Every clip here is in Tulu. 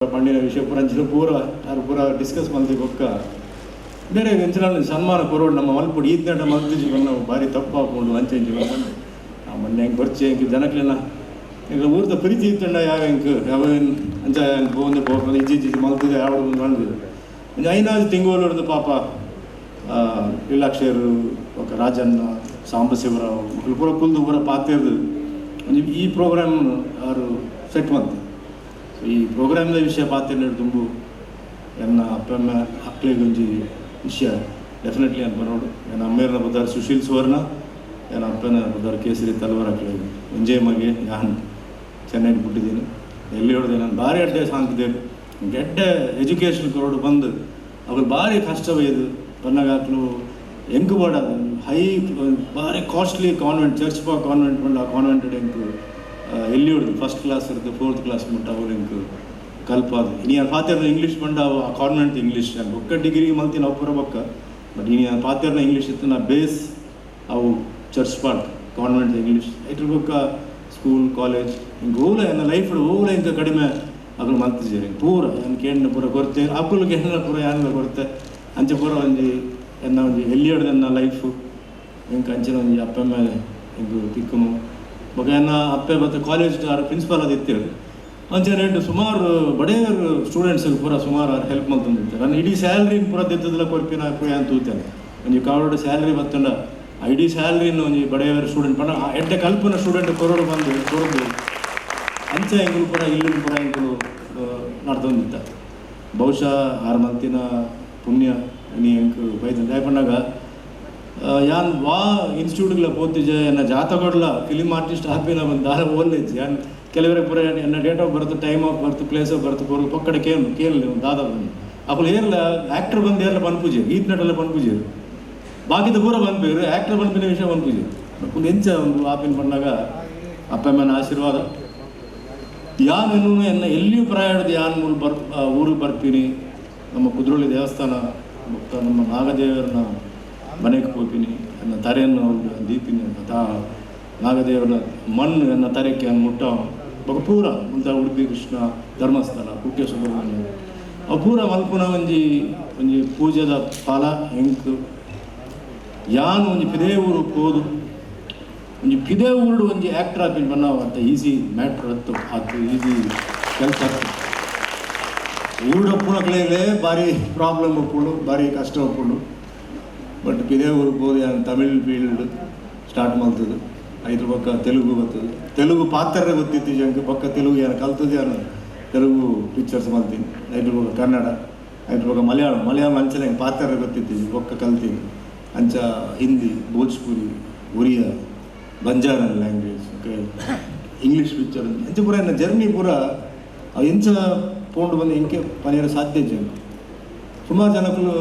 ಪಂಡಿನ ವಿಷಯ ಪೂರ ಅಂಚಿನ ಪೂರ ಆರು ಪೂರ ಡಿಸ್ಕಸ್ ಮಲ್ತಿ ಬೊಕ್ಕ ಬೇರೆ ಎಂಚಿನ ಸನ್ಮಾನ ಕೊರೋಡು ನಮ್ಮ ಮಲ್ಪುಡು ಈತ್ನಟ ಮಲ್ತಿಜಿ ನಾವು ಭಾರಿ ತಪ್ಪು ಹಾಕೊಂಡು ಅಂಚೆ ಇಂಚೆ ಬಂದು ಆ ಮೊನ್ನೆ ಹೆಂಗೆ ಬರ್ಚೆ ಎಂಕ್ ಜನಕ್ಲೆನ ಎಂಕ್ ಊರ್ದ ಪ್ರೀತಿ ಇತ್ತಂಡ ಯಾವ ಎಂಕ್ ಯಾವ ಅಂಚ ಪೋಂದೆ ಪೋಪಂದು ಇಜ್ಜಿ ಇಜ್ಜಿ ಮಲ್ತಿದೆ ಯಾವ ಬಂದಿದೆ. ಒಂಜಿ ಐನಾಜ್ ತಿಂಗೋಲುರ್ದು ಪಾಪ ಲೀಲಾಕ್ಷರು ಬೊಕ್ಕ ರಾಜಣ್ಣ ಸಾಂಬಶಿವರಾವ್ ಮೊಕುಲು ಪೂರ ಕುಲ್ದು ಪೂರ ಪಾತೆರ್ದು ಒಂಜಿ ಈ ಪ್ರೋಗ್ರಾಮ್ ಆರು ಸೆಟ್ ಮಲ್ತೆ. ಸೊ ಈ ಪ್ರೋಗ್ರಾಮ್ದ ವಿಷಯ ಪಾತೆರ್ನ ದುಂಬು ಎನ್ನ ಅಪ್ಪಮ್ಮ ಅಕ್ಲೆಗ್ ಒಂಜಿ ವಿಷಯ ಡೆಫಿನೆಟ್ಲಿ ಅನ್ಪ ನೋಡು. ಎನ್ನ ಅಮ್ಮೇರ್ನ ಪುದರ್ ಸುಶೀಲ್ ಸುವರ್ಣ, ಎನ್ನ ಅಪ್ಪನ ಪುದರ್ ಕೇಸರಿ ತಲ್ವರ್. ಅಕ್ಲೆಗ್ ಒಂಜೇ ಮಗೆ ಯಾನ್. ಚೆನ್ನೈಡ್ ಪುಟ್ಟಿದ್ದೀನಿ. ಎಲ್ಲಿ ಹೊಡೆದೆ ನಾನು ಭಾರಿ ಎಡ್ಡೆ ಸಾಂಕ್ದೇರು, ಎಡ್ಡೆ ಎಜುಕೇಷನ್ ಕೊರಡು ಬಂದು ಅವು ಭಾರಿ ಕಷ್ಟ ಬೈದು ಬನ್ನಾಗ ಅಕ್ಲು ಎಂಕ್ ಬೋಡ ಹೈ ಭಾರಿ ಕಾಸ್ಟ್ಲಿ ಕಾನ್ವೆಂಟ್, ಚರ್ಚ್ ಪಾ ಕಾನ್ವೆಂಟ್ ಪಂಡ ಆ ಕಾನ್ವೆಂಟ್ ಎಂಕ್ ಎಲ್ಲಿ ಹೊಡೆದು ಫಸ್ಟ್ ಕ್ಲಾಸ್ ಇರುತ್ತೆ ಫೋರ್ತ್ ಕ್ಲಾಸ್ ಮುಟ್ಟ ಅವ್ರು ಎಂಕ್ ಕಲ್ಪಾದು. ಇನಿ ಪಾತೆರ್ನ ಇಂಗ್ಲೀಷ್ ಪಂಡ ಅವು ಆ ಕಾನ್ವೆಂಟ್ ಇಂಗ್ಲೀಷ್. ಬೊಕ್ಕ ಡಿಗ್ರಿ ಮಲ್ತಿನ ಅವು ಬೊಕ್ಕ. ಬಟ್ ಇನಿ ಪಾತೆರ್ನ ಇಂಗ್ಲೀಷ್ ಇತ್ತು ನಾ ಬೇಸ್ ಅವು ಚರ್ಚ್ ಪಾರ್ಕ್ ಕಾನ್ವೆಂಟ್ ಇಂಗ್ಲೀಷ್. ಐಟ್ರ ಬೊಕ್ಕ ಸ್ಕೂಲ್, ಕಾಲೇಜ್ ಹಿಂಗೆ ಓಲ ಎನ್ನ ಲೈಫ್ ಓಲ ಇಂಕ ಕಡಿಮೆ ಅಕುಲು ಮಲ್ತಿಜೆರ್. ಪೂರ ಎನ್ ಕೇಂದ್ರ ಪೂರ ಕೊರ್ತೆ, ಅಕುಲು ಕೇಂದ್ರ ಪೂರ ಯಾನ್ಲ ಕೊರ್ತೆ. ಅಂಚೆ ಪೂರ ಒಂಜಿ ಎನ್ನ ಒಂಜಿ ಎಲ್ಲಿ ಎನ್ನ ಲೈಫು ಎಂಕ್ ಅಂಚಿನ ಒಂಜಿ ಅಪ್ಪೆ ಎಂಕ್ ತಿಕ್ಕುನು. ಬೊಕ್ಕ ಎನ್ನ ಅಪ್ಪೆ ಮತ್ತು ಕಾಲೇಜ್ ಆರ್ ಪ್ರಿನ್ಸಿಪಾಲ್ ಅದು ಇತ್ತೇರು. ಅಂಚನೆ ಸುಮಾರು ಬಡೇರ್ ಸ್ಟೂಡೆಂಟ್ಸ್ ಪೂರ ಸುಮಾರು ಆರ್ ಹೆಲ್ಪ್ ಮಲ್ತೊಂದಿತ್ತೆರ್. ನನ್ನ ಇಡೀ ಸ್ಯಾಲ್ರಿ ಪೂರ ದೆತ್ತದಲ ಕೊರ್ಪಿನ ಅಂತ ತೂತೇನೆ. ಒಂಜಿ ಕಾವಡ್ ಸ್ಯಾಲ್ರಿ ಬತ್ತಂಡ ಆ ಇಡೀ ಸ್ಯಾಲ್ರಿನ ಒಂಜಿ ಬಡೆಯರ್ ಸ್ಟೂಡೆಂಟ್ ಪಂಡ ಆ ಎಡ್ಡೆ ಕಲ್ಪನ ಸ್ಟೂಡೆಂಟ್ ಕೊರಡು ಬಂದು ಕೊರಡು ಅಂಚೆ ಎಂಕುಲು ಪೂರ ಇಲ್ಲೂ ಪೂರ ಎಂಕುಲು ನಡ್ತೊಂದಿತ್ತ. ಬಹುಶಃ ಆರು ಮಂತಿನ ಪುಣ್ಯ ಇನಿ ಎಂಕ್ ಬೈದ. ದಾಯೆ ಪನ್ನಗ ಯಾನ್ ವಾ ಇನ್ಸ್ಟಿಟ್ಯೂಟ್ಗಳ ಪೋತಿಜೆ, ಎನ್ನ ಜಾತಕೊಡ್ಲ ಫಿಲಿಮ್ ಆರ್ಟಿಸ್ಟ್ ಆಪಿನ ಬಂದು ದಾರ ಓಲ್ಲೇಜ್. ಯಾನ್ ಕೆಲವರೆ ಪೂರ ಎನ್ನ date of birth, time of birth, place of birth ಪೂರ ಪೊಕ್ಕಡೆ ಕೇಳು ಕೇಳಲಿ ದಾದ ಬಂದು ಅಕುಲು ಏರ್ಲ ಆ್ಯಕ್ಟರ್ ಬಂದು ಏರ್ಲ ಪನ್ಪುಜೆ, ಈತ್ ನಟಲ್ಲ ಪನ್ಪುಜೆರ್. ಬಾಕಿದ ಪೂರ ಪನ್ಪೇರು, ಆ್ಯಕ್ಟರ್ ಪನ್ಪಿನ ವಿಷಯ ಪನ್ಪುಜೆ. ಒಂದು ಎಂಚ ಒಂದು ಆಪಿನ ಪಣ್ಣಾಗ ಅಪ್ಪಮ್ಮನ ಆಶೀರ್ವಾದ. ಯಾನ್ ಎನ್ನ ಎಲ್ಲಿಯೂ ಪ್ರಾಯದ ಯಾನ್ ಮೂಲು ಬರ್ ಊರಿಗೆ ಬರ್ತೀನಿ, ನಮ್ಮ ಕುದ್ರೋಳಿ ದೇವಸ್ಥಾನ ಬೊಕ್ಕ ನಮ್ಮ ನಾಗದೇವರನ ಮನೆಗೆ ಪೋಪಿನಿ. ಎನ್ನ ತರೆಯನ್ನು ಅವ್ರು ದೀಪಿನಿ, ತಾ ನಾಗದೇವರ ಮಣ್ಣು ಎನ್ನ ತರೆಕ್ಕೆ ಅನ್ನು ಮುಟ್ಟ. ಬೊಕ್ಕ ಪೂರ ಮುಲ್ತ ಉಡುಪಿ ಕೃಷ್ಣ ಧರ್ಮಸ್ಥಳ, ಕುಕ್ಕೆ ಸುಬ್ರಹ್ಮಣ್ಯ ಅವು ಪೂರ ಮಲ್ಪುನ ಒಂಜಿ ಒಂಜಿ ಪೂಜೆದ ಫಲ ಎಂಕ್. ಯಾನ್ ಒಂಜಿ ಪಿದೇ ಊರು ಪೋದು ಒಂಜಿ ಪಿದೇ ಊರುಡು ಒಂಜಿ ಆ್ಯಕ್ಟರ್ ಆಪಿನ ಪನ್ನ ಅಂತ ಈಸಿ ಮ್ಯಾಟ್ರ್ ಅತ್ತು, ಅದು ಈಸಿ ಕೆಲಸ ಅತ್ತು. ಊರುಡಪ್ಪುನಕ್ಲೆಲೇ ಭಾರಿ ಪ್ರಾಬ್ಲಮ್ ಉಪ್ಪುಂಡು, ಭಾರಿ ಕಷ್ಟ ಉಪ್ಪುಂಡು. ಬಟ್ ಪಿದೇ ಊರು ಪೋದು ಯಾನ್ ತಮಿಳ್ ಫೀಲ್ಡ್ ಸ್ಟಾರ್ಟ್ ಮಲ್ತದು. ಐದ್ರ ಬೊಕ್ಕ ತೆಲುಗು ಬರ್ತದೆ. ತೆಲುಗು ಪಾತ್ರ ಗೊತ್ತಿತ್ತು ಜಂಕ್. ಬೊಕ್ಕ ತೆಲುಗು ಯಾನ್ ಕಲ್ತದ್ದು, ಯಾನು ತೆಲುಗು ಪಿಕ್ಚರ್ಸ್ ಮಲ್ತೀನಿ. ಐದ್ರ ಬೊಕ್ಕ ಕನ್ನಡ, ಐದ್ರ ಬೊಕ್ಕ ಮಲಯಾಳಂ. ಮಲಯಾಳಂ ಅಂಚನೆ ಪಾತ್ರ ಗೊತ್ತಿತ್ತು, ಬೊಕ್ಕ ಕಲ್ತೀನಿ. ಅಂಚ ಹಿಂದಿ, ಭೋಜ್ಪುರಿ, ಒರಿಯಾ, ಬಂಜಾರನ್ ಲ್ಯಾಂಗ್ವೇಜ್, ಓಕೆ, ಇಂಗ್ಲೀಷ್ ಪಿಕ್ಚರ್ ಅಂಚ ಪೂರ ಎನ್ನ ಜರ್ನಿ ಪೂರ ಅವು ಎಂಚ ಪೋಂಡು ಬಂದು ಎಂಕೆ ಪನಿಯರ ಸಾಧ್ಯ ಜಂಕ್. ಸುಮಾರು ಜನಕ್ಕಲು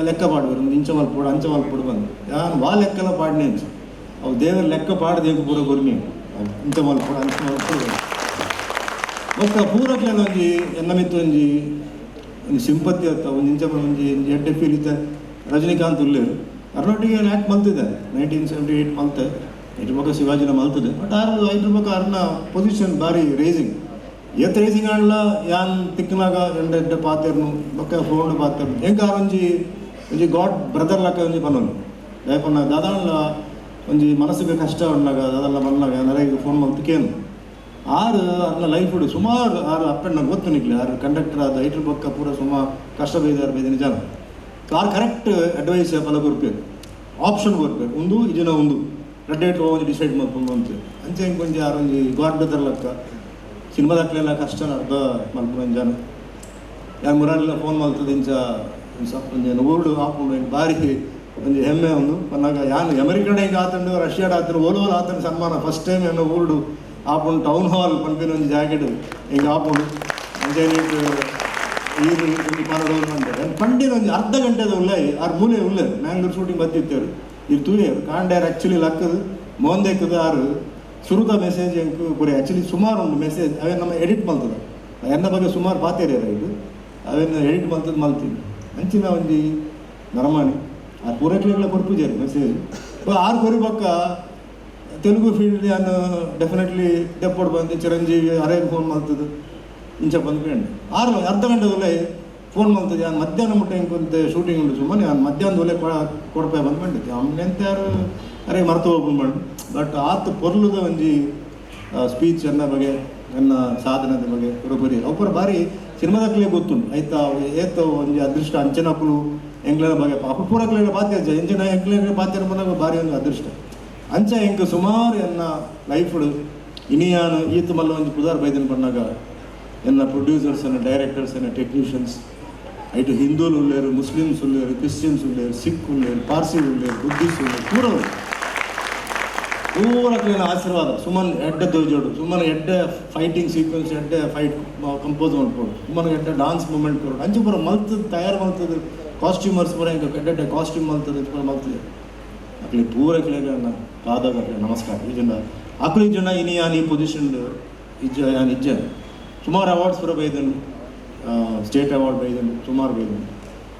ಲೆಕ್ಕ ಪಾಡುವರು, ಒಂದು ಇಂಚ ಮಲ್ಪೊಡು, ಅಂಚ ಮಲ್ಪೊಡು ಬಂದು. ಯಾನ್ ವಾ ಲೆಕ್ಕಲ ಪಾಡ್ನೆ ಅಂಚ ಅವು ದೇವರ ಲೆಕ್ಕ ಪಾಡ್ದು ಪೂರ ಕೊರ್ನಿ, ಇಂಚ ಮಲ್ಪೊಡು, ಅಂಚ ಮಲ್ಪೊಡು. ಬೊಕ್ಕ ಪೂರಕ್ಲೆನ ಒಂಜಿ ಎನ್ನ ಮಿತ್ತ್ ಒಂಜಿ ಒಂಜಿ ಸಿಂಪತಿ ಅತ್ತ ಒಂಜಿ ಇಂಚ ಒಂಜಿ ಎಡ್ಡೆ ಫೀಲ್ ಇತ್ತೆ. ರಜನಿಕಾಂತ್ ಉಲ್ಲೇರು, ಅರ್ನೊಟ್ಟಿಗೆ ಆ್ಯಕ್ಟ್ ಮಲ್ತಿದ್ದೆ, 1978 ಮಲ್ತೆ. ಐಟ್ರ ಬೊಕ್ಕ ಶಿವಾಜಿನ ಮಲ್ತದೆ. ಬಟ್ ಆರು ಐಟ್ರ ಬೊಕ್ಕ ಅರ್ನ ಪೊಸಿಷನ್ ಬಾರಿ ರೇಸಿಂಗ್ ಏತ್ ರೇಸಿಂಗ್ ಆಂಡ್ಲ ಯಾನ್ ತಿಕ್ಕನಾಗ ಎಂಡ ಎಡ್ಡೆ ಪಾತೆರ್ನು, ಬೊಕ್ಕ ಫೋನ್ ಪಾತೆರ್ನು. ಎಂಕ್ ಆರ್ ಒಂಜಿ ಒಂಜಿ ಗಾಡ್ ಬ್ರದರ್ ಲಕ್ಕ ಒಂಜಿ ಪನೊನು. ದಾಯೆ ಪನ್ನ ದಾದಾಂಡ್ಲ ಒಂಜಿ ಮನಸ್ಸಿಗೆ ಕಷ್ಟ ಉಣ್ಣಾಗ, ದಾದಲ್ಲ ಬಂದಾಗ ನರೇಗ್ ಫೋನ್ ಮಲ್ತು ಕೇನು. ಆರು ಅರ್ನ ಲೈಫ್ ಸುಮಾರು ಆರು ಅಪ್ಪಣ್ಣ ಗೊತ್ತು ನಿಕ್ಲೆ. ಆರು ಕಂಡಕ್ಟರ್ ಆದ ಐಟ್ರ ಬೊಕ್ಕ ಪೂರ ಸುಮಾರು ಕಷ್ಟ ಬೈದಾರು ಬೈದ ನಿಜಾನ. ಆರು ಕರೆಕ್ಟ್ ಅಡ್ವೈಸ್ ಪಲ ಕೊರ್ಪೇರು, ಆಪ್ಷನ್ ಕೊರ್ಪೇರು. ಒಂದು ಇಜಿನ ಒಂದು ರಡ್ಡೇಟ್ ಒಂಜಿ ಡಿಸೈಡ್ ಮಲ್ಪೊಂದು ಅಂತ. ಅಂಚೆ ಇಂಕ್ ಒಂಜಿ ಆರು ಒಂಜಿ ಗಾಡ್ ಬ್ರದರ್ ಲಕ್ಕ. ಸಿನಿಮಾದಕ್ಲೆಲ್ಲ ಕಷ್ಟ ಅರ್ಧ ಮಲ್ಪುನ ಜನ. ಯಾರು ಮುರಾನಿಲ್ಲ ಫೋನ್ ಮಲ್ತದೆ ಇಂಚ ಒಂಜಿ ಊರುಡು ಆಪುಂಡು. ಎಂಕ್ ಬಾರಿ ಒಂಜಿ ಹೆಮ್ಮೆ ಒಂದು ಪನ್ನಾಗ ಯಾನ್ ಅಮೆರಿಕಡ್ ಹಿಂಗೆ ಆತಂಡು, ರಷ್ಯಾಡ್ ಆತಂಡು, ಓಲ್ ಓಲ್ ಆತಂಡು ಸನ್ಮಾನ. ಫಸ್ಟ್ ಟೈಮ್ ಎನ್ನ ಊರುಡು ಆಪುಂಡು. ಟೌನ್ ಹಾಲ್ ಪನ್ಪಿನ ಒಂಜಿ ಜಾಕೆಟ್ ಹಿಂಗೆ ಆಪುಂಡು. ಅಂಚೆ ಈರು ಒಂಜಿ ಪನಡು ಪಂಡೆ ಪಂಡಿನ ಒಂಜಿ ಅರ್ಧ ಗಂಟೆದ ಉಲ್ಲ ಆರು ಮೂಲೆ ಉಲ್ಲೆ ಮ್ಯಾಂಗ್ಳೂರ್ ಶೂಟಿಂಗ್ ಬತ್ತಿತ್ತೇರು. ಇರು ತೂಯರು ಕಾಂಡ್ಯಾರ ಆ್ಯಕ್ಚುಲಿ ಲಕ್ಕದು ಮೋಂದೆಕ್ಕದು. ಆರು ಸುರುತ ಮೆಸೇಜ್ ಎಂಕ್ ಪೂರ ಆ್ಯಕ್ಚುಲಿ ಸುಮಾರು ಒಂದು ಮೆಸೇಜ್ ಅವೇನು ನಮ್ಮ ಎಡಿಟ್ ಮಲ್ತದ. ಎನ್ನ ಬಗ್ಗೆ ಸುಮಾರು ಪಾತೇರಿಯರ ಇದು ಅವೇನು ಎಡಿಟ್ ಮಲ್ತದ ಮಲ್ತೀನಿ. ಅಂಚಿನ ಒಂಜಿ ನರಮಾಣಿ ಆ ಪೂರಕ್ಲೆಗ್ಲ ಕೊರ್ಪುಜೆರ್ ಮೆಸೇಜ್. ಆರು ಕೊರಿ ಬೊಕ್ಕ ತೆಲುಗು ಫೀಲ್ಡ್ ಯಾನ್ ಡೆಫಿನೆಟ್ಲಿ ದೆಪ್ಪೊಡು ಬಂದು ಚಿರಂಜೀವಿ ಅರೇಗ್ ಫೋನ್ ಮಲ್ತದು. ಇಂಚ ಬಂದು ಆರು ಅರ್ಧ ಗಂಟೆ ಒಲೆ ಫೋನ್ ಮಾಡ್ತದೆ. ನಾನು ಮಧ್ಯಾಹ್ನ ಮುಟ್ಟ ಇಂಕೊಂತೆ ಶೂಟಿಂಗ್ ಉಂಟು ಸುಮ್ಮನೆ ನಾನು ಮಧ್ಯಾಹ್ನದ ಒಲೆ ಕೊಡಪೆ ಬಂದು ಬಂಡಿದ್ದೆ. ಅವ್ನು ಎಂತ ಯಾರು ಅರೆ ಮರ್ತು ಹೋಗ್ಕೊಂಡು ಬಂಡು. ಬಟ್ ಆತ ಪೊರ್ಲುದ ಒಂಜಿ ಸ್ಪೀಚ್ ಎನ್ನ ಬಗ್ಗೆ, ನನ್ನ ಸಾಧನದ ಬಗ್ಗೆ ಬರೋಬ್ಬರಿ ಒಬ್ಬರ ಬಾರಿ ಸಿನಿಮಾದಕ್ಲೇ ಗೊತ್ತುಂಟು ಆಯ್ತಾ. ಏತ ಒಂಜಿ ಅದೃಷ್ಟ ಅಂಚನಕುಲು ಎಂಗ್ಲನ ಬಗ್ಗೆ ಅಪ್ಪ ಪೂರಕ್ಲೆನ ಪಾತ್ಯ ಎಂಜಿನ ಎಂಕ್ಲೆನ ಪಾತ್ಯ ಬಂದಾಗ ಭಾರಿ ಒಂದು ಅದೃಷ್ಟ. ಅಂಚ ಎಂಕ್ ಸುಮಾರು ಎನ್ನ ಲೈಫ್ ಇನಿಯಾನು ಈತ ಮಲ್ಲ ಒಂಜಿ ಪುದಾರ್ ಬೈದನ್ ಪಣ್ಣಾಗ ಎನ್ನ ಪ್ರೊಡ್ಯೂಸರ್ಸ್ ಎನ್ನ ಡೈರೆಕ್ಟರ್ಸ್ ಎನ್ನ ಟೆಕ್ನಿಷಿಯನ್ಸ್ ಐಟು ಹಿಂದೂಲು ಉಳ್ಳೇರು, ಮುಸ್ಲಿಮ್ಸ್ ಉಳ್ಳೇರು, ಕ್ರಿಶ್ಚಿಯನ್ಸ್ ಉಳ್ಳೇರು, ಸಿಖ್ ಉಳ್ಳೇರು, ಪಾರ್ಸಿ ಉಳ್ಳೇರು, ಬುದ್ಧಿಸ್ಟ್ ಉಳ್ಳೇರು, ಪೂರ ಪೂರಕ್ಲೆನ ಆಶೀರ್ವಾದ. ಸುಮ್ಮನೆ ಎಡ್ಡೆ ದೋಜೋಡು, ಸುಮ್ಮನೆ ಎಡ್ಡೆ ಫೈಟಿಂಗ್ ಸೀಕ್ವೆನ್ಸ್, ಎಡ್ಡೆ ಫೈಟ್ ಕಂಪೋಸ್ ಮಾಡ್ಕೊಡು, ಸುಮ್ಮನೆ ಎಡ್ಡೆ ಡಾನ್ಸ್ ಮೂಮೆಂಟ್ ಕೊಡು, ಅಂಚು ಪೂರ ಮಲ್ತದ ತಯಾರು ಮಲ್ತದ ಕಾಸ್ಟ್ಯೂಮರ್ಸ್ ಪೂರ ಎಂಕ ಎಡ್ಡೆ ಎಡ್ಡೆ ಕಾಸ್ಟ್ಯೂಮ್ ಮಲ್ತದ ಪೂರ ಮಲ್ತದೆ. ಅಕ್ಲೆ ಪೂರಕ್ಲೆಗ್ ಪಾದಾಗ ಅಕ್ಲೆ ನಮಸ್ಕಾರ. ಈಜಂಡ ಅಕ್ಲು ಇಜ್ಜಂಡ ಇನಿ ಯಾನ್ ಈ ಪೊಸಿಷನ್ ಇಜ್ಜ, ಯಾನ್ ಇಜ್ಜ. ಸುಮಾರು ಅವಾರ್ಡ್ಸ್ ಪೂರ ಬೈದನು, ಸ್ಟೇಟ್ ಅವಾರ್ಡ್ ಬೈದನು, ಸುಮಾರು ಬೈದನು.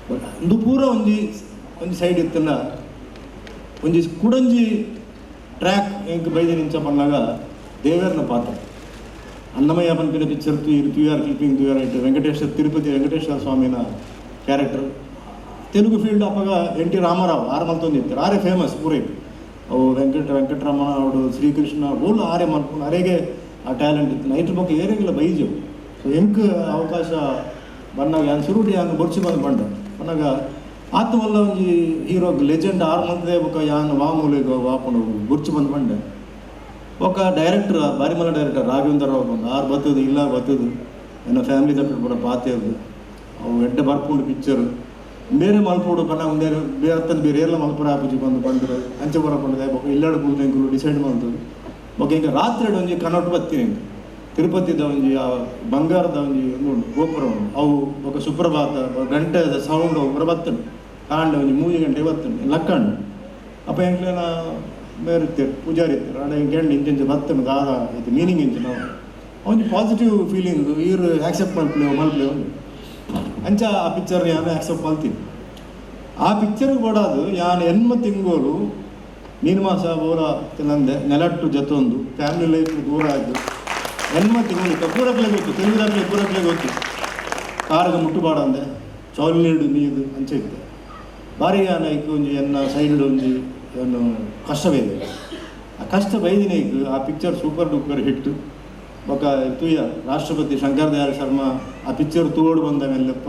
ಬಟ್ ಇಂದು ಪೂರ ಒಂಜಿ ಒಂಜಿ ಸೈಡ್ ಇತ್ತಲ್ಲ, ಒಂಜಿ ಕುಡಂಜಿ ಟ್ರ್ಯಾಕ್ ಎಂಕ್ ಬೈದಿನ ಇಂಚ ಪನ್ನಾಗ ದೇವೆರ್ನ ಪಾತ್ರ. ಅನ್ನಮಯ್ಯ ಪನ್ಪಿನ ಪಿಕ್ಚರ್ ತೂಯಿರ್ ತೂಯಾರ್ ಕ್ಲಿಪ್ಪಿಂಗ್ ತೂಯಾರ್ ಇಟ್ಟು ವೆಂಕಟೇಶ್ವರ, ತಿರುಪತಿ ವೆಂಕಟೇಶ್ವರ ಸ್ವಾಮಿನ ಕ್ಯಾರೆಕ್ಟರ್. ತೆಲುಗು ಫೀಲ್ಡ್ ಅಪ್ಪಗ ಎನ್ ಟಿ ರಾಮಾರಾವ್ ಆರು ಮಲ್ತೊಂದಿತ್ತಾರೆ, ಆರೇ ಫೇಮಸ್ ಪೂರೈ. ಅವು ವೆಂಕಟರಮಣ ಅವಡು, ಶ್ರೀಕೃಷ್ಣ ಓಲ್ ಆರೆ ಮಲ್ಪುನ, ಅರೆಗೆ ಆ ಟ್ಯಾಲೆಂಟ್ ಇತ್ತು. ನೈಟ್ ಬೊಕ್ಕ ಏರೆಗಿಲ್ಲ ಬೈಜು. ಸೊ ಎಂಕ್ ಅವಕಾಶ ಬನ್ನಾಗ ಯಾನ್ ಸುರುಟಿ ಯಾನ್ ಬೊರ್ಚಿ ಬಂದು ಬಂಡ ಬನ್ನಾಗ ಆತ್ಮಲ್ಲ ಒಂಜಿ ಹೀರೋ ಲೆಜೆಂಡ್ ಆರು ಮಂತ್ದೇ ಬೊಕ್ಕ ಯಾನ್ ವಾಮೂಲಿಗ ವಾಪುಂಡು ಬೊರ್ಚಿ ಬಂದು ಬಂಡೆ. ಬೊಕ್ಕ ಡೈರೆಕ್ಟರ್ ಬಾರಿಮಲ್ಲ ಡೈರೆಕ್ಟರ್ ರಾಘವೇಂದ್ರ ರಾವ್ ಬಂದು ಆರು ಬತ್ತದು ಇಲ್ಲ ಬತ್ತದು ಎನ್ನ ಫ್ಯಾಮಿಲಿ ದಕ್ಕಡ್ ಪೂರ ಪಾತೆರ್ದು ಅವು ಎಡ್ಡೆ ಬರ್ಪುಂಡು ಪಿಕ್ಚರ್ ಬೇರೆ ಮಲ್ಪೋಡು ಪನ್ನ ಒಂದೇ ಬೇರೆ ಅತ್ತಂದು ಬೇರೆ ಎಲ್ಲ ಮಲ್ಪುರ ಆಪುಜಿ ಬಂದು ಬಂದ್ರೆ ಅಂಚೆ ಬರ ಪಂಡದೆ. ಬೊಕ್ಕ ಇಲ್ಲಾಡು ಕುಲ್ದು ಎಂಕುಲು ಡಿಸೈಡ್ ಮಲ್ತದು. ಬೊಕ್ಕ ಎಂಕ ರಾತ್ರಿ ಒಂಜಿ ಕನೋಟು ಬತ್ತೀನಿ ಎಂಕ್ ತಿರುಪತಿದ ಒಂಜಿ ಆ ಬಂಗಾರದ ಒಂಜಿ ಒಂದು ಉಂಟು ಗೋಪುರ ಉಂಟು ಅವು. ಬೊಕ್ಕ ಸುಪ್ರಭಾತ ಗಂಟೆದ ಸೌಂಡ್ ಅವು ಪೂರ ಬತ್ತುಂಡು. ಕಾಂಡ ಒಂಜಿ 3 ಗಂಟೆ ಬತ್ತುಂಡು ಲಕ್ಕಂಡು. ಅಪ್ಪ ಎಂಕ್ಲೆನ ಬೇರೆ ಇತ್ತೆರ್ ಪೂಜಾರಿ ಇತ್ತೆರ್ ಆಂಡ ಎಂಕ್ ಎಂಡ್ ಇಂಚ ಬತ್ತುಂಡು ದಾದ ಇದು ಮೀನಿಂಗ್ ಇಂಚ ನಾವು ಒಂಜಿ ಪಾಸಿಟಿವ್ ಫೀಲಿಂಗ್ ಈರ್ ಆಕ್ಸೆಪ್ಟ್ ಮಲ್ಪಲೆ ಮಲ್ಪಲೆ ಉಂಡು. ಅಂಚ ಆ ಪಿಕ್ಚರ್ ಯಾನ್ ಆಕ್ಸೆಪ್ಟ್ ಮಲ್ತೀನಿ. ಆ ಪಿಕ್ಚರ್ ಬೋಡಾದು ಯಾನ್ ಎನ್ಮ ತಿಂಗೋಲು ಮೀನು ಮಾಸ ಬೋರ ತಿನ್ನಂದೆ ನೆಲಟ್ಟು ಜೊತೊಂದು ಫ್ಯಾಮಿಲಿ ಲೈಫ್ ದೂರ ಆಯ್ತು. ಎನ್ಮ ತಿಂಗಳು ಪೂರಕ್ಲೆ ಗೊತ್ತು, ತೆಲುಗುದಾಕ್ಲೆ ಪೂರಕ್ಲೆ ಗೊತ್ತು. ಕಾರಿಗೆ ಮುಟ್ಟುಬಾಡಂದೆ ಚೌಲ್ನೀಡು ನೀದು ಅಂಚ ಇತ್ತು. ಬಾರಿ ಯಾನ್ ಐಕ್ ಒಂಜಿ ಎನ್ನ ಸೈಡ್ ಒಂಜಿ ಏನು ಕಷ್ಟ ಬೈದೆ. ಆ ಕಷ್ಟ ಬೈದಿನ ಐಕ್ ಆ ಪಿಕ್ಚರ್ ಸೂಪರ್ ಡೂಪರ್ ಹಿಟ್. ಬೊಕ್ಕ ತೂಯ ರಾಷ್ಟ್ರಪತಿ ಶಂಕರ್ ದಯಾಳ್ ಶರ್ಮಾ ಆ ಪಿಕ್ಚರ್ ತೂವೋಡು ಬಂದ ಮೇಲೆ ಲೆಪ್ಪ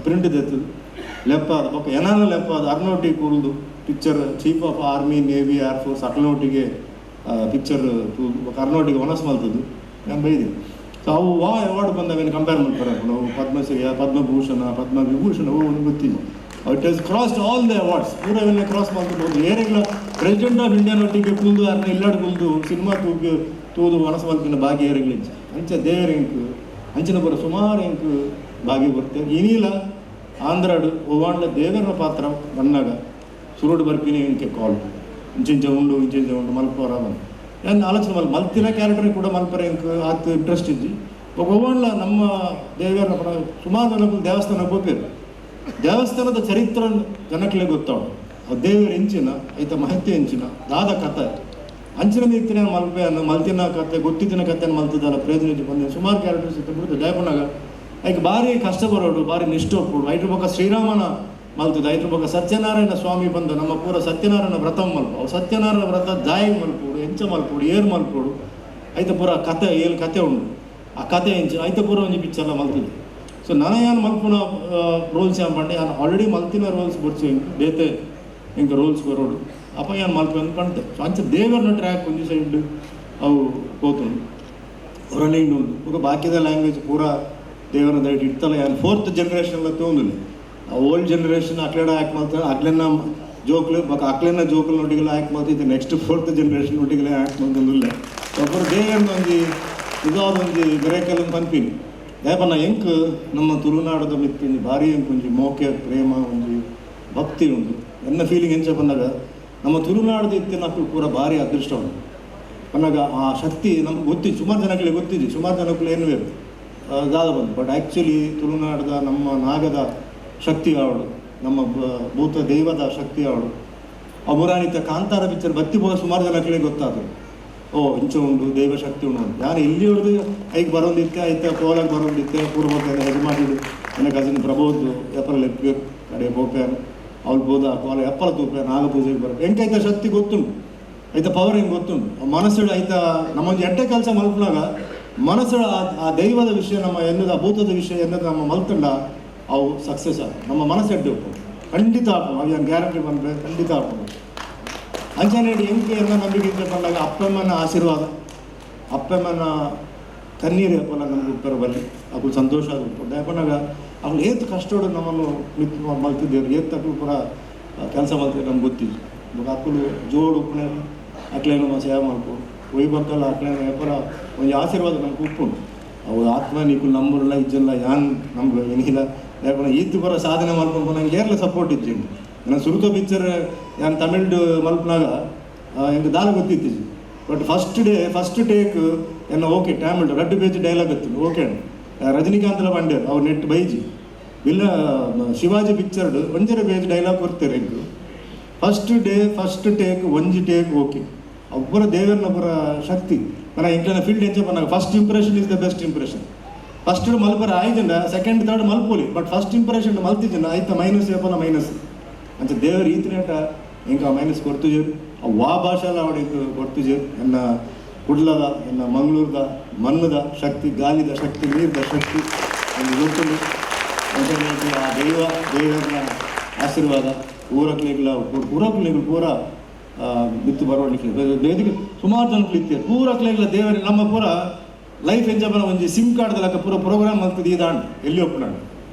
ಪ್ರಿಂಟ್ ದೆತ್ತದು ಲೆಪ್ಪ ಬೊಕ್ಕ ಏನಾನ ಲೆಪ್ಪ ಅದು ಅರ್ನೋಟಿ ಕೂಲ್ದು picture chief of army navy air force ಅಕ್ಲನೋಟಿಗೆ picture ಬೊಕ್ಕ ಅರ್ನೋಟಿಗೆ ಒನಸ್ ಮಲ್ತದ್ದು ನಾನು ಬೈದಿನಿ. ಸೊ ಅವು ವಾ ಅವಾರ್ಡ್ ಬಂದ ಮೇಲೆ ಕಂಪೇರ್ ಮಾಡ್ತಾರೆ ಅವು ಪದ್ಮಶ್ರೀ, ಪದ್ಮಭೂಷಣ, ಪದ್ಮವಿಭೂಷಣ ಅವು ಒಂದು ಗೊತ್ತಿಲ್ಲ. It has crossed all the awards ಪೂರ ಇವೆಲ್ಲ ಕ್ರಾಸ್ ಮಾಡ್ಕೊಂಡು ಏರೆಗ್ಲ ಪ್ರೆಸಿಡೆಂಟ್ ಆಫ್ ಇಂಡಿಯಾನೊಟ್ಟಿಗೆ ಕುಲ್ದು ಅರ್ನ ಇಲ್ಲಾಡ್ ಕುಲ್ದು ಸಿನಿಮಾ ತೂಗು ತೂದು ಮನಸ್ಸು ಮಲ್ಪಿನ ಭಾಗ್ಯ ಏರೆಗ್ಲ ಇಂಚ ಅಂಚ ದೇವರ ಎಂಕ್ ಅಂಚಿನ ಬರ ಸುಮಾರು ಎಂಕ್ ಭಾಗ್ಯ ಬರುತ್ತೆ. ಇನಿಲ ಆಂಧ್ರಾಡು ಒವಾಂಡ್ಲ ದೇವರ ಪಾತ್ರ ಬನ್ನಾಗ ಸುರುಡು ಬರ್ಪಿನಿ ಎಂಕೆ ಕಾಲ್ ಇಂಚಿಂಚ ಉಂಡು ಇಂಚಿಂಚ ಉಂಡು ಮಲ್ಪೋರ ಬಂದು ನಾನು ಆಲೋಚನೆ ಮಲ್ತಿನ ಕ್ಯಾರೆಕ್ಟರ್ ಕೂಡ ಮಲ್ಪರ ಎಂಕ್ ಆತ್ ಇಂಟ್ರೆಸ್ಟ್ ಇಜ್ಜಿ. ಒವಾಂಡ್ಲ ನಮ್ಮ ದೇವರ ಪಡ ಸುಮಾರು ಜನಕ್ಕೂ ದೇವಸ್ಥಾನಕ್ಕೆ ಹೋಗ್ಬೇಕು. ದೇವಸ್ಥಾನದ ಚರಿತ್ರ ಜನಕ್ಲೆ ಗೊತ್ತಾವು, ಆ ದೇವರ ಎಂಚಿನ ಐತ ಮಹತ್ಯ ಎಂಚಿನ ದಾದ ಕತೆ ಅಂಚಿನ ಮೀಗ್ತಿನ ಮಲ್ಪೆ ಅನ್ನು ಮಲ್ತಿನ ಕತೆ ಗೊತ್ತಿತ್ತಿನ ಕತೆಯನ್ನು ಮಲ್ತಿದ್ದಲ್ಲ ಪ್ರಯೋಜನ ಬಂದ ಸುಮಾರು ಕ್ಯಾರೆಕ್ಟರ್ಸ್ ಇತ್ತು ಬಿಡುತ್ತೆ. ದಯಪಣ್ಣಾಗ ಐಕ್ ಭಾರಿ ಕಷ್ಟ ಬರೋಡು, ಭಾರಿ ನಿಷ್ಠ ಒಪ್ಪೋಡು. ಐಟ್ರ ಬೊಕ್ಕ ಶ್ರೀರಾಮನ ಮಲ್ತದ, ಐಟ್ರ ಬೊಕ್ಕ ಸತ್ಯನಾರಾಯಣ ಸ್ವಾಮಿ ಬಂದ ನಮ್ಮ ಪೂರ ಸತ್ಯನಾರಾಯಣ ವ್ರತ ಮಲ್ಪ ಅವು ಸತ್ಯನಾರಾಯಣ ವ್ರತ ಜಾಯಿಗೆ ಮಲ್ಪೋಡು, ಎಂಚ ಮಲ್ಪೋಡು, ಏರ್ ಮಲ್ಪೋಡು, ಐತ ಪೂರ ಕತೆ ಏಳು ಕತೆ ಉಂಡು ಆ ಕತೆ ಎಂಚ ಐತ ಪೂರ ಒಂಜಿ ಪಿಕ್ಚರ್ಲ ಮಲ್ತದೆ. ಸೊ ನನ ಯಾನ್ ಮಲ್ಪುನ ರೋಲ್ಸ್ ಯಾನ್ ಪಂಡೆ ಯಾನ್ ಆಲ್ರೆಡಿ ಮಲ್ತಿನ ರೋಲ್ಸ್ ಬೊರ್ಚು ಎಂಕ್ ಬೇತೆ ಎಂಕ್ ರೋಲ್ಸ್ ಬರೋಡು ಅಪ್ಪ ಯಾನ್ ಮಲ್ಪೆ ಅಂದ್ ಪಂತೆ. ಸೊ ಅಂಚ ದೇವರನ ಟ್ರ್ಯಾಕ್ ಒಂಜಿ ಸೈಡ್ ಅವು ಪೋತುಂಡು ರನ್ನಿಂಗ್ ಉಂಡು. ಬೊಕ ಬಾಕಿದ ಲ್ಯಾಂಗ್ವೇಜ್ ಪೂರ ದೇವರ ದಯಟ್ ಇತ್ತಲ್ಲ. ಯಾನ್ ಫೋರ್ತ್ ಜನರೇಷನ್ಲ ತೂಂದುಲ್ಲೆ. ಆ ಓಲ್ಡ್ ಜನರೇಷನ್ ಅಕ್ಲೆಡ ಆ್ಯಕ್ಟ್ ಮಲ್ತ ಅಕ್ಲೆನ ಜೋಕ್ಲು ಬೊಕ ಅಕ್ಲೆನ ಜೋಕ್ಲು ನೊಟ್ಟಿಗೆಲ್ಲ ಆ್ಯಕ್ಟ್ ಮಲ್ತಿತ್ತು. ನೆಕ್ಸ್ಟ್ ಫೋರ್ತ್ ಜನರೇಷನ್ ಒಟ್ಟಿಗೆಲ್ಲ ಆ್ಯಕ್ಟ್ ಮಲ್ತೊಂದುಲ್ಲೆ. ಒಬ್ಬರು ದೇವರನ್ನ ಒಂಜಿ ಇದಾದ ಒಂಜಿ ಮಿರೇಕಲ್ ಪನ್ಪಿನಿ. ದಯಪನ್ನ ಎಂಕ್ ನಮ್ಮ ತುಳುನಾಡದ ಮಿತ್ತ್ ಒಂಜಿ ಭಾರಿ ಎಂಕ್ ಒಂಜಿ ಮೋಕೆ ಪ್ರೇಮ ಒಂಜಿ ಭಕ್ತಿ ಉಂಡು. ಎನ್ನ ಫೀಲಿಂಗ್ ಎಂಚ ಪನ್ನಗ ನಮ್ಮ ತುಳುನಾಡದ ಇತ್ತಿನಕ್ಕೂ ಪೂರ ಭಾರಿ ಅದೃಷ್ಟ ಉಂಡು. ಪನ್ನಗ ಆ ಶಕ್ತಿ ನಮ್ಗೆ ಗೊತ್ತಿತ್ತು, ಸುಮಾರು ಜನಗಳಿಗೆ ಗೊತ್ತಿದೆ, ಸುಮಾರು ಜನಕ್ಕೂ ಏನು ಬೇಕು ದಾದ ಬಂದು. ಬಟ್ ಆ್ಯಕ್ಚುಲಿ ತುಳುನಾಡದ ನಮ್ಮ ನಾಗದ ಶಕ್ತಿ ಅವಳು, ನಮ್ಮ ಭೂತ ದೈವದ ಶಕ್ತಿ ಅವಳು. ಅಮುರಾನಿತ ಕಾಂತಾರ ಪಿಕ್ಚರ್ ಬತ್ತಿ ಹೋಗ ಸುಮಾರು ಜನಗಳಿಗೆ ಗೊತ್ತಾದವು. ಓ ಇಂಚ ಉಂಡು ದೈವಶಕ್ತಿ ಉಂಡು. ಯಾರು ಇಲ್ಲಿ ಹೊಡೆದು ಐಕ್ ಬರೋಂದಿತ್ತೆ, ಐತೆ ಕೋಲಾಗ ಬರೋಂದಿತ್ತೆ. ಪೂರ್ವಕ್ಕೆ ಯಜಮಾನಿಡು ನನ್ನ ಕಸಿನ್ ಪ್ರಬೋಧ್ ಎಪ್ಪಲ ಎಪ್ಪೇರು ಕಡೆ ಪೋಪೇನು ಅವ್ಳು ಬೋದ ಕೋಲ ಎಪ್ಪಲ ತೂಪೆ ನಾಗ ಪೂಜೆಗೆ ಬರೋದು. ಎಂಕೈತ ಶಕ್ತಿ ಗೊತ್ತುಂಟು, ಐತ ಪವರ್ ಹೆಂಗೆ ಗೊತ್ತುಂಟು. ಮನಸ್ಸು ಐತ ನಮ್ಮೊಂದು ಎಡ್ಡೆ ಕೆಲಸ ಮಲ್ಪನಾಗ ಮನಸ್ಸು ಆ ದೈವದ ವಿಷಯ ನಮ್ಮ ಎನ್ನದ ಭೂತದ ವಿಷಯ ಎನ್ನದ ನಮ್ಮ ಮಲ್ತಂಡ ಅವು ಸಕ್ಸಸ್ ಆಗ ನಮ್ಮ ಮನಸ್ಸು ಎಡ್ಡೆ ಉಪ್ಪು ಖಂಡಿತ ಆಪು. ಅವು ಏನು ಗ್ಯಾರಂಟಿ ಬಂದರೆ ಖಂಡಿತ ಆಪು. ಅಂಚನೆ ಎಂಕೆ ಎಲ್ಲ ನಂಬಿಕೆ ಇದ್ದ ಬಂದಾಗ ಅಪ್ಪಮ್ಮನ ಆಶೀರ್ವಾದ, ಅಪ್ಪಮ್ಮನ ಕಣ್ಣೀರು ಎಪ್ಪಲ್ಲ ನಮ್ಗೆ ಉಪ್ಪರ ಬಲ್ಲಿ ಅವು ಸಂತೋಷ ಆಗುತ್ತೆ. ಯಾಕಂದಾಗ ಅವ್ರು ಏತ್ ಕಷ್ಟೋಡು ನಮ್ಮನ್ನು ಮಿತ್ ಮಲ್ತಿದ್ದೇವೆ, ಏತ್ ತಕ್ಕಲು ಪೂರ ಕೆಲಸ ಮಲ್ತಿದ್ರು ನಮ್ಗೆ ಗೊತ್ತಿಲ್ಲ. ಬೊಕ ಅಕ್ಕಲು ಜೋಡು ಉಪ್ಪುನೆ ಅಕ್ಲೇನು ಸೇವೆ ಮಲ್ಪು ಒಯ್ ಬಕ್ಕಲ್ಲ ಅಕ್ಲೇನ ಎಪ್ಪಲ ಒಂಜಿ ಆಶೀರ್ವಾದ ನಮ್ಗೆ ಉಪ್ಪುಂಡು. ಅವು ಆತ್ಮ ನಿಕುಲು ನಂಬುಲ್ಲ ಇಜ್ಜಲ್ಲ ಯಾನ್ ನಮ್ಗೆ ಏನಿಲ್ಲ. ಯಾಕಂದ್ರೆ ಈತ್ ಪೂರ ಸಾಧನೆ ಮಲ್ಕೊಂಡು ನಂಗೆ ಏರ್ಲ ಸಪೋರ್ಟ್ ಇಜ್ಜಿಂಡು. ನನ್ನ ಸುರುತ ಪಿಕ್ಚರ್ ಯಾನ್ ತಮಿಳ್ಡು ಮಲ್ಪನಾಗ ಎಂಕ್ ದಾಲ ಗೊತ್ತಿತ್ತು. But first day first take ಎನ್ನ ಓಕೆ ಟ್ಯಾಮಿಲ್ಡ್ ರಡ್ಡು ಪೇಜ್ ಡೈಲಾಗ್ ಇತ್ತು ಓಕೆ. ರಜನಿಕಾಂತ್ಲ ಪಂಡೇರ್ ಅವ್ರು ನೆಟ್ ಬೈಜಿ ಇಲ್ಲ ಶಿವಾಜಿ ಪಿಕ್ಚರ್ಡ್ ಒಂಜರೆ ಪೇಜ್ ಡೈಲಾಗ್ ಕೊಡ್ತಾರೆ ಎಂಕ್. First day first take ಒಂಜಿ ಟೇಕ್ ಓಕೆ. ಒಬ್ಬರ ದೇವರನ್ನ ಒಬ್ಬರ ಶಕ್ತಿ ನನ್ನ ಎಂಕ್ಲೆನ ಫೀಲ್ಡ್ ಎಂಚ ಪನ್ನಾಗ first impression is the best impression. First ಮಲ್ಪರ ಆಯ್ತಂಡ second third ಮಲ್ಪೋಲಿ, but first impression ಮಲ್ತಿದ್ದ ಆಯ್ತ ಮೈನಸ್ ಏಪಲ ಮೈನಸ್ ಅಂಚ ದೇವರು ಈತನೇಟ ಎಂಕ ಆ ಮೈನಸ್ ಕೊಡ್ತುಜೇರು. ಆ ವಾ ಭಾಷೆಲ್ಲ ಅವಳಿಗೆ ಕೊಡ್ತುಜೇರು. ಎನ್ನ ಕುಡ್ಲದ ಎನ್ನ ಮಂಗಳೂರದ ಮಣ್ಣದ ಶಕ್ತಿ, ಗಾಲಿದ ಶಕ್ತಿ, ನೀರ್ದ ಶಕ್ತಿ ಎಂದು ಗೊತ್ತುಂಡು. ಅಂಚನೆ ಆ ದೈವ ದೇವರ ಆಶೀರ್ವಾದ ಊರಕ್ಲೆಗ್ಲ ಊರಕ್ಲೆಗ್ಲ ಪೂರ ಬಿತ್ತು ಬರವಣಿಗೆ ವೇದಿಕೆ ಸುಮಾರು ಜನಗಳು ಇತ್ತೇರು ಪೂರಕ್ಲೆಗ್ಲ ದೇವರ ನಮ್ಮ ಪೂರ ಲೈಫ್ ಎಂಜಾಯ್ ಒಂಜಿ ಸಿಮ್ ಕಾರ್ಡ್ ಲೆಕ್ಕ ಪೂರ ಪ್ರೋಗ್ರಾಮ್ ಮಲ್ತದ ಈ ದಾಂಡ್ ಎಲ್ಲಿ ಒಪ್ಪುನಾಂಡ್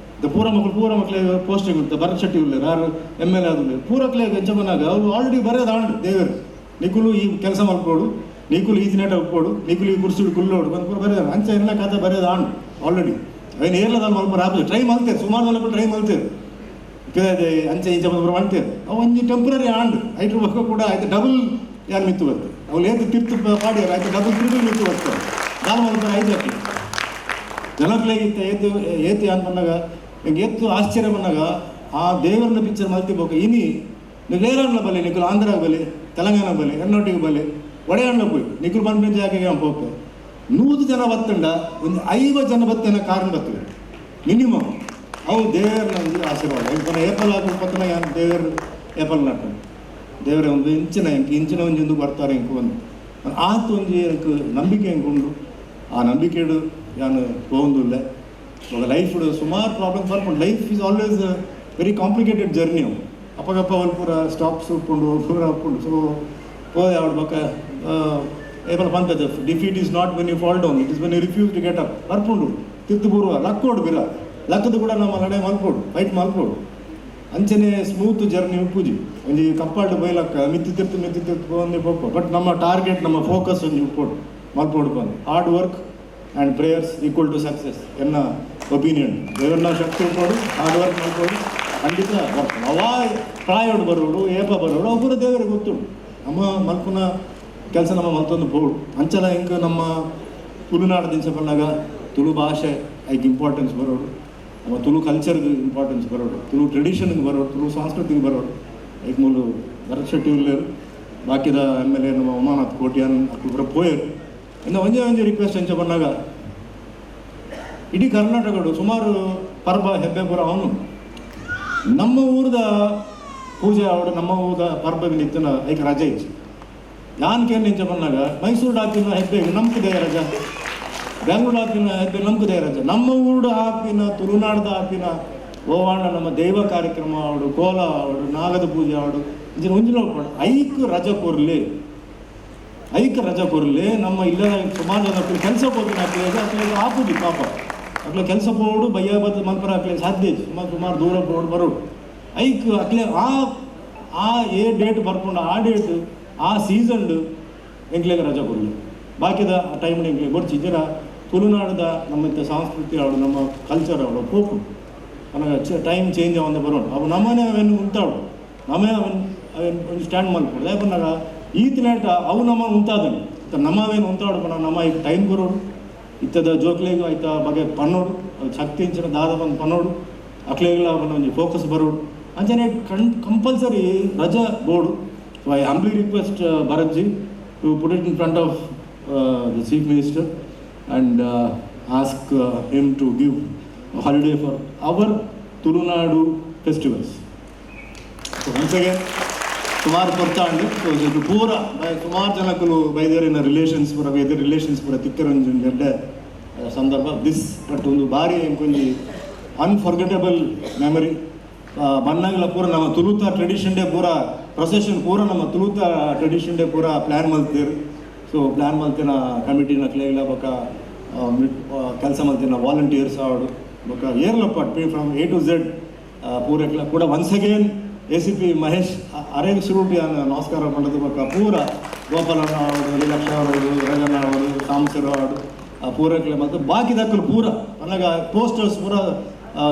ಪೂರ ಮಕ್ಕಳು ಪೂರ ಮಕ್ಕಳಿಗೆ ಪೋಸ್ಟಿಂಗ್ ಉಂಟು. ಭರತ್ ಶೆಟ್ಟಿ ಉಲ್ಲೇರು ಯಾರು M L A ಆದುಲ್ಲೇರು ಪೂರಕ್ಲೆಗ್ ಎಂಚ ಪನ್ನಾಗ ಅವ್ರು ಆಲ್ರೆಡಿ ಬರೆಯೋದು ಆಂಡ್ ದೇವರು ನಿಕುಲು ಈ ಕೆಲಸ ಮಲ್ಪೋಡು, ನಿಕುಲು ಈ ತಿನೇಟ ಒಪ್ಪೋಡು, ನಿಕುಲು ಈ ಕುರ್ಸಿಡು ಕುಲ್ಲೋಡು ಬಂದು ಪೂರ ಬರೆಯೋದು. ಅಂಚ ಎಲ್ಲ ಕತೆ ಬರೆಯೋದು ಆಂಡ್ ಆಲ್ರೆಡಿ. ಅವೇನು ಏರ್ಲದ ಮಲ್ಪ ಆಪುಜಿ ಟ್ರೈ ಮಲ್ತೇರು ಸುಮಾರು ಜನಕ್ಕೂ ಟ್ರೈ ಮಲ್ತೇರು ಅಂಚೆ ಇಂಚ ಬಂದು ಮಾಡ್ತೇವೆ. ಅವು ಒಂಜಿ ಟೆಂಪ್ರರಿ ಆಂಡ್ ಐಟ್ರ ಬೊಕ್ಕ ಕೂಡ ಆಯ್ತು ಡಬಲ್ ಯಾರು ಮಿತ್ತು ಬರ್ತದೆ. ಅವ್ರು ಏತು ತಿರ್ತು ಪಾಡ್ಯಾರ ಆಯ್ತು ಡಬಲ್ ತ್ರಿಬಲ್ ಮಿತ್ತು ಬರ್ತದೆ. ದಾಲ ಮಲ್ಪರ ಐದು ಹಾಕಿ ಜನಕ್ಲೆಗಿತ್ತ ಏತು ಏತು ಯಾನ್ ಪನ್ನಾಗ ಎಂಕ್ ಏತು ಆಶ್ಚರ್ಯ ಪನ್ನಾಗ ಆ ದೇವರನ್ನ ಪಿಕ್ಚರ್ ಮಲ್ತಿ ಬೊಕ್ಕ ಇನಿ ನಿಕ್ಲು ಬಲೆ, ನಿಕುಲು ಆಂಧ್ರಾಗ ಬಲೆ, ತೆಲಂಗಾಣ ಬಲೆ, ಎನ್ನೊಟ್ಟಿಗೆ ಬಲೆ, ಒಡೆಯಣ್ಣ ಪೋಯ್ ನಿಕುಲು ಪನ್ಪಿನ ಜಾಗೆಗೆ ಪೋಪೆ 100 ಜನ ಬತ್ತಂಡ ಒಂದು 50 ಜನ ಬತ್ತನ ಕಾರಣ ಬರ್ತದೆ ಮಿನಿಮಮ್. ಅವು ದೇವರನ್ನ ಒಂದು ಆಶೀರ್ವಾದ. ಇಂಪನ ಏಪಲ್ ಆದ ಪತ್ತನ ಯಾನ್ ದೇವರು ಏಪಲ್ ನಟ್ಟ ದೇವರೇ ಒಂದು ಇಂಚಿನ ಎಂಕ್ ಇಂಚಿನ ಒಂಜಿ ಒಂದು ಬರ್ತಾರೆ ಎಂಕ್ ಒಂದು ಆತ ಒಂಜಿ ಎಂಕ್ ನಂಬಿಕೆ ಎಂಕುಂಡು. ಆ ನಂಬಿಕೆಡು ಯಾನು ಪೋವೊಂದುಲ್ಲೆ. ఒక ಲೈಫ್ ಸುಮಾರು ಪ್ರಾಬ್ಲಮ್ಸ್ ಬರ್ಪುಂಡು. Life is always very complicated journey. ಅವು ಅಪ್ಪಗಪ್ಪ ಅವ್ರು ಪೂರ ಸ್ಟಾಪ್ಸ್ ಉಪ್ಪುಂಡು ಪೂರ ಉಪ್ಪುಂಡು. ಸೊ ಪೋದೆ ಅವಳು ಬೊಕ್ಕ ಏಪಲ ಪಂತದ defeat is not when you fall down, it is when you refuse to get up. ಬರ್ಪುಂಡು ತಿರ್ತು ಪೂರ್ವ ಲಕ್ಕೋಡು ಬಿರ ಲಕ್ಕದ ಕೂಡ ನಮ್ಮ ಲಡಾಯಿ ಮಲ್ಪೋಡು ಫೈಟ್ ಮಲ್ಪೋಡು. ಅಂಚನೆ ಸ್ಮೂತ್ ಜರ್ನಿ ಉಪ್ಪುಜಿ ಒಂಜಿ ಕಪ್ಪಾಲ್ಡ್ ಬೈಲಕ್ಕ ಮಿತ್ತಿ ತಿರ್ತು ಮಿತ್ತಿ ತಿರ್ತು ಪೋವೊಂದೇ ಪೋಪ. ಬಟ್ ನಮ್ಮ ಟಾರ್ಗೆಟ್ ನಮ್ಮ ಫೋಕಸ್ ಒಂಜಿ ಉಪ್ಪೋಡು ಮಲ್ಪೋಡು ಬಂದು hard work and prayers equal to success ಎನ್ನ ಒಪಿನಿಯನ್. ದೇವರನ್ನ ಶಕ್ತಿ ಉಪ್ಪೋಡು, ಹಾರ್ಡ್ ವರ್ಕ್ ಮಲ್ಪೋಡು, ಖಂಡಿತ ಬರ್ತದೆ. ಅವಾ ಪ್ರಾಯೋಡು ಬರೋಡು ಏಪ ಬರೋಡು ಅವು ಪೂರ ದೇವರಿಗೆ ಗೊತ್ತುಂಡು. ನಮ್ಮ ಮಲ್ಪುನ ಕೆಲಸ ನಮ್ಮ ಮಲ್ತೊಂದು ಪೋಡು. ಅಂಚಲ ಎಂಕ್ ನಮ್ಮ ತುಳುನಾಡು ದಿಂಚ ಪನ್ನಾಗ ತುಳು ಭಾಷೆ ಐಕ್ ಇಂಪಾರ್ಟೆನ್ಸ್ ಬರೋಡು, ನಮ್ಮ ತುಳು ಕಲ್ಚರ್ಗೆ ಇಂಪಾರ್ಟೆನ್ಸ್ ಬರೋಡು, ತುಳು ಟ್ರೆಡಿಷನ್ಗೆ ಬರೋಡು, ತುಳು ಸಂಸ್ಕೃತಿಗೆ ಬರೋಡು. ಐಕ್ ಮೂಲು Bharat Shetty ಉಲ್ಲೇರು, ಬಾಕಿದ M L A ನಮ್ಮ ಉಮಾನಾಥ್ ಕೋಟ್ಯಾನ್ ಅಕ್ಲು ಪೂರ ಪೋಯೆರ್. ಇನ್ನು ಒಂಜೇ ಒಂಜಿ ರಿಕ್ವೆಸ್ಟ್ ಎಂಚ ಪನ್ನಾಗ ಇಡೀ ಕರ್ನಾಟಕಡು ಸುಮಾರು ಪರ್ಬ ಹೆಬ್ಬೆ ಪೂರ ಅವನು ನಮ್ಮ ಊರದ ಪೂಜೆ ಆವಡು ನಮ್ಮ ಊರದ ಪರ್ಬ ನಿತ್ತನ ಐಕ್ ರಜೆ ಇಜ್ಜಿ. ಯಾನ್ ಕೇನ್ ಎಂಚ ಪನ್ನಾಗ ಮೈಸೂರು ಹಾಕಿನ ಹೆಬ್ಬೆ ನಮ್ಕುದೇ ರಜಾ, ಬೆಂಗಳೂರು ಹಾಕಿನ ಹೆಬ್ಬೆ ನಮ್ಕುದೇ ರಜಾ. ನಮ್ಮ ಊರು ಹಾಕಿನ ತುಳುನಾಡ್ದ ಹಾಕಿನ ಓವಾಂಡ ನಮ್ಮ ದೈವ ಕಾರ್ಯಕ್ರಮ ಆವಡು, ಕೋಲ ಆವಡು, ನಾಗದ ಪೂಜೆ ಆವಡು, ಇಂಚಿನ ಒಂಜಿನ ಐಕ್ ರಜೆ ಕೊರ್ಲಿ, ಐಕ್ ರಜೆ ಕೊರ್ಲಿ. ನಮ್ಮ ಇಲ್ಲದ ಸುಮಾರು ಜನ ಕೆಲಸ ಹೋಗಿನ ಅಕ್ಲೆಗ್ ಆಪುಜಿ ಪಾಪ. ಅಕ್ಲೆ ಕೆಲಸ ಪೋಡು ಬಯ್ಯ ಬತ್ತ ಮಲ್ಪರ ಅಕ್ಲೆ ಸಾಧ್ಯ ಇಜ್ಜಿ. ಸುಮಾರು ಸುಮಾರು ದೂರ ಪೋಡು ಬರೋಡು ಐಕ್ ಅಕ್ಲೆ ಆ ಆ ಏ ಡೇಟ್ ಬರ್ಪುಂಡು ಆ ಡೇಟ್ ಆ ಸೀಸನ್ಡ್ ಎಂಕ್ಲೆಗ್ ರಜೆ ಕೊರ್ಲಿ. ಬಾಕಿದ ಆ ಟೈಮ್ ಎಂಕ್ಲೆಗ್ ಬೊಡ್ಚಿ. ಇಂಚಿನ ತುಳುನಾಡದ ನಮ್ಮ ಸಂಸ್ಕೃತಿ ಅವಳು ನಮ್ಮ ಕಲ್ಚರ್ ಅವಳು ಪೋಪು ನನಗೆ ಟೈಮ್ ಚೇಂಜ್ ಆವೊಂದು ಬರೋಣ. ಅವು ನಮ್ಮನೆ ಅವೇನು ಉಂತಾಳು ನಮ್ಮನೆ ಅವನ್ ಅವೇನು ಒಂದು ಸ್ಟ್ಯಾಂಡ್ ಮಲ್ಪೊಡು. ದಾಯೆ ಪನ್ನಗ ಈತನೇಟ ಅವು ನಮ್ಮ ಉಂತಾದನು ನಮ್ಮ ಅವೇನು ಉಂತಾಡು ಪಂಡ ನಮ್ಮ ಈಗ ಟೈಮ್ ಬರೋಡು ಇತ್ತದ ಜೋಕ್ಲೆಗ್ ಐತ ಬಗೆ ಪನ್ನೋಡು ಶಕ್ತಿ ಇಂಚಿನ ದಾದ ಬಂದು ಪನ್ನೋಡು ಅಕ್ಲೆಗ್ಲ ಪಂಡ ಒಂಜಿ ಫೋಕಸ್ ಬರೋಡು. ಅಂಚನೆ ಕಂಪಲ್ಸರಿ ರಜಾ board. So I humbly request Bharat ji to put it in front of the Chief Minister and ask him to give holiday for our Tulunadu festivals. So once again ಸುಮಾರು ಪೊರ್ತಾಂಡ್. ಸೊ ಇದು ಪೂರ ಸುಮಾರು ಜನಕ್ಕಲು ಬೈದೇರಿನ ರಿಲೇಷನ್ಸ್ ಪೂರ, ಬೈದೇರ್ ರಿಲೇಷನ್ಸ್ ಪೂರ ತಿಕ್ಕರೊಂಜಿ ಎಡ್ಡೆ ಸಂದರ್ಭ this. But ಒಂದು ಬಾರಿ ಎಂಕೊಂಜಿ ಅನ್ಫರ್ಗೆಟಬಲ್ ಮೆಮೊರಿ. ಬನ್ನಗಲ ಪೂರ ನಮ್ಮ ತುಳುತ ಟ್ರೆಡಿಷನ್ ಡೇ ಪೂರ ಪ್ರೊಸೆಷನ್ ಪೂರ ನಮ್ಮ ತುಳುತ ಟ್ರೆಡಿಷನ್ ಡೇ ಪೂರ ಪ್ಲ್ಯಾನ್ ಮಲ್ತೇರು. ಸೊ ಪ್ಲ್ಯಾನ್ ಮಲ್ತಿನ ಕಮಿಟಿನ ಕ್ಲೇಗ್ಲ ಬೊಕ ಕೆಲಸ ಮಲ್ತಿನ ವಾಲಂಟಿಯರ್ಸ್ ಆವಡು ಬೊಕ ಏರ್ಲಪ್ಪ ಫ್ರಮ್ ಎ ಟು ಝೆಡ್ ಪೂರಕ್ಲ ಕೂಡ ಒನ್ಸ್ ಅಗೇನ್ ಎಸಿಪಿ ಮಹೇಶ್ ಅರೇಗ್ ಸುರೂಟಿ ನಮಸ್ಕಾರ ಪಂಡದು. ಬೊಕ ಪೂರ ಗೋಪಾಲಣ್ಣ ಆವಡು, ಲೀಲಾಕ್ಷ ಅವರು, ರಂಗಣ್ಣ ಅವರು, ಸಾಂಬಶಿವರಾವ್ ಆವಡು, ಪೂರಕ್ಲೆ ಮತ್ತು ಬಾಕಿ ದಕ್ಕಲು ಪೂರ ಅನ್ನಾಗ ಪೋಸ್ಟರ್ಸ್ ಪೂರ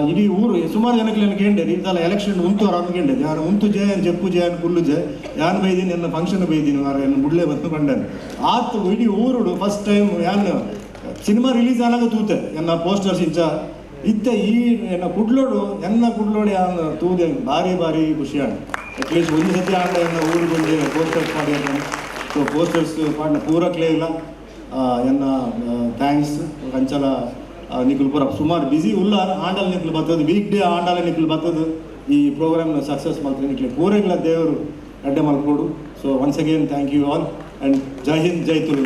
ಇಡೀ ಊರು ಸುಮಾರು ಜನಕ್ಕೆ ಕೇಂಡೆ ಈ ಸಲ ಎಲೆಕ್ಷನ್ ಉಂತು ಕೇಂಡೆ ಯಾರು ಉಂತು ಜಯ ಜಪ್ಪು ಜಯ ಕುಲ್ಲು ಜಯ ಯಾನ್ ಬೈದೀನಿ, ಎನ್ನ ಫಂಕ್ಷನ್ ಬೈದೀನಿ ಮಾರ, ಎನ್ನ ಬುಡ್ಲೆ ಬಂದು ಬಂಡನ್ ಆತು. ಇಡೀ ಊರುಡು ಫಸ್ಟ್ ಟೈಮ್ ಯಾನ್ ಸಿನಿಮಾ ರಿಲೀಸ್ ಆನಾಗ ತೂತೆ ಎನ್ನ ಪೋಸ್ಟರ್ಸ್ ಇಂಚ ಇತ್ತೆ. ಈ ಎನ್ನ ಕುಡ್ಲೋಡು ಯಾನ್ ತೂದೆ ಭಾರಿ ಭಾರಿ ಖುಷಿ ಆಂಡ್. ಅಟ್ಲೀಸ್ಟ್ ಒಂದು ಸತಿ ಆಂಡ ಎನ್ನ ಊರಿಗೆ ಒಂಜಿ ಪೋಸ್ಟರ್ಸ್ ಮಾಡಿ. ಸೊ ಪೋಸ್ಟರ್ಸ್ ಪಾಡ್ನ ಪೂರಕ್ಲೇ ಇಲ್ಲ ಎನ್ನ thanks. ಅಂಚಲ ನಿಕುಲು ಪೂರ ಸುಮಾರು ಬಿಸಿ ಉಲ್ಲ ಆಂಡಲ್ ನಿಕ್ಲು ಬರ್ತದೆ, ವೀಕ್ ಡೇ ಆಂಡಲ ನಿಕ್ಲು ಬರ್ತದೆ. ಈ ಪ್ರೋಗ್ರಾಮ್ನ ಸಕ್ಸಸ್ ಮಾಡ್ತೀನಿ. ನಿಕ್ಲೆ ಪೂರೆಗ್ಲ ದೇವರು ಅಡ್ಡೆ ಮಲ್ಕೊಡು. So once again, thank you all and Jai Hind, Jai Tulunadu.